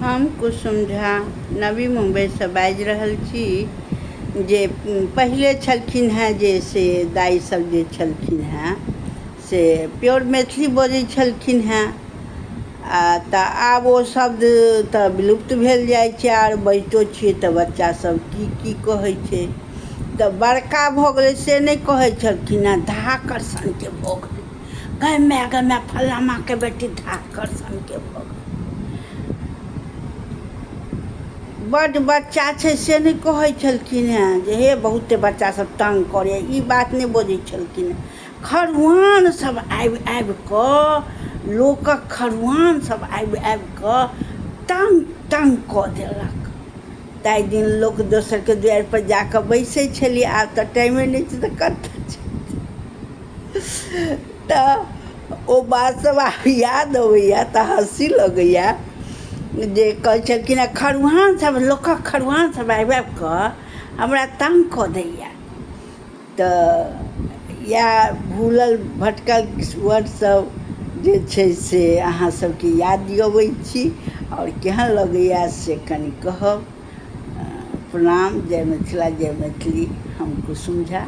हम कुसुम झा नवी मुम्बईसँ बाजि रहल छी जे पहिले छलखिन हेँ जे से दाइसभ जे छलखिन हेँ से प्योर मैथिली बजै छलखिन हेँ आ तऽ आब ओ शब्द तऽ विलुप्त भेल जाइ छै आर बजितो छियै तऽ बच्चासभ की की कहै छै। तऽ बड़का भऽ गेलै से नहि कहै छलखिन हेँ धाकड़ सनके भऽ गेलै। गै माय गै माय फलामाके बेटी धाकड़ सनके भऽ गेलै। बड्ड बच्चा छै से नहि कहै छलखिन हेँ जे हे बहुते बच्चासभ तङ्ग करैए ई बात नहि बजै छलखिन हेँ। खरुआन सभ आबि आबि कऽ लोकक खरुआन सभ आबि आबि कऽ तङ्ग तङ्ग कऽ देलक। ताहि दिन लोक दोसरके दुआरिपर जा कऽ बैसै छलियै आब तऽ टाइमे नहि छै तऽ कतऽ जेतै। तऽ ओ बात सब आब याद अबैए तऽ हँसी लगैए जे कहै छलखिन हेँ खरुहान सब लोकक खरुहान सब आबि आबि कऽ हमरा तङ्ग कऽ दैए। तऽ इएह भूलल भटकल वर्ड सब जे छै से अहाँ सबके याद दिअबै छी आओर केहन लगैए से कनि कहब। प्रणाम, जय मिथिला, जय मैथिली। हम कुसुम झा।